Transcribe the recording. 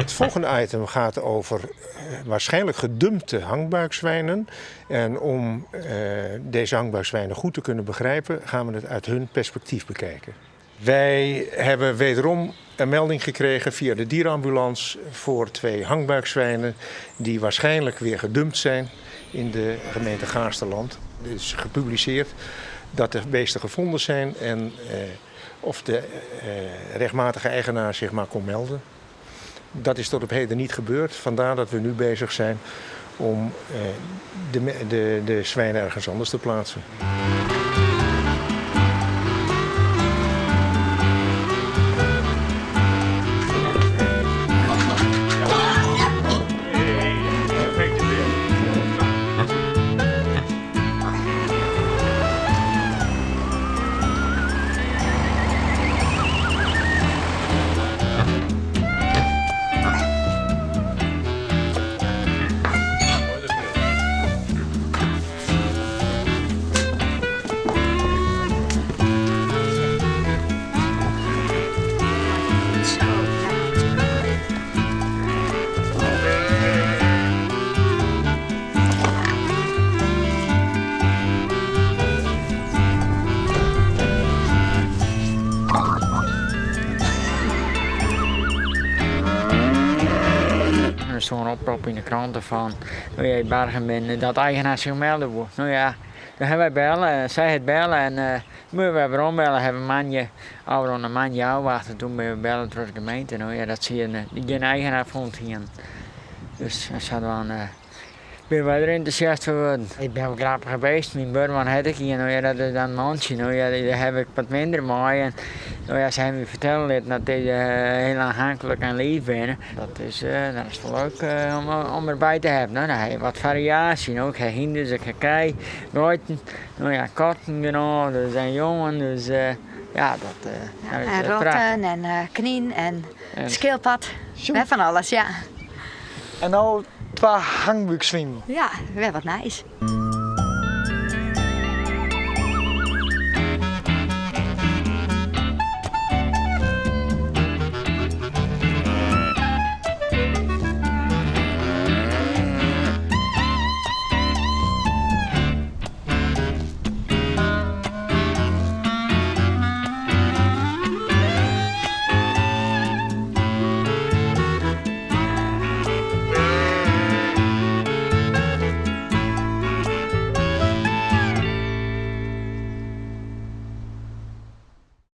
Het volgende item gaat over waarschijnlijk gedumpte hangbuikzwijnen. En om deze hangbuikzwijnen goed te kunnen begrijpen, gaan we het uit hun perspectief bekijken. Wij hebben wederom een melding gekregen via de dierenambulance voor 2 hangbuikzwijnen die waarschijnlijk weer gedumpt zijn in de gemeente Gaasterland. Het is gepubliceerd dat de beesten gevonden zijn en of de rechtmatige eigenaar zich maar kon melden. Dat is tot op heden niet gebeurd, vandaar dat we nu bezig zijn om de zwijnen ergens anders te plaatsen. Zo'n oproep in de kranten van, nou ja, Bargen ben, dat eigenaar zich melden wordt. Nou ja, dan hebben wij bellen, zij het bellen en moeten wij weer ombellen, hebben een mandje, ouder een mandje afwachten, toen ben we bellen door de gemeente. Nou ja, dat zie je, die geen eigenaar vond hier. Dus dat zat wel een ben wij er enthousiast voor geworden. Ik ben wel grappig geweest, mijn buurman had ik hier, nou ja, dat is dan een mandje, nou ja, daar heb ik wat minder mee. En, nou ja, ze hebben me verteld dat die heel aanhankelijk en lief zijn. Dat is wel leuk om erbij te hebben. Nou, dan heb je wat variatie, nou, ik heb hinders, ik heb kei, ruiten, nou ja, katten genoeg, er zijn jongen, dus ja, dat Ja, dat is, en rotten prachtig. en knien en En schildpad, Zo. hè, van alles, ja. En nou 2 hangbuikzwijnen. Ja, wel wat nice.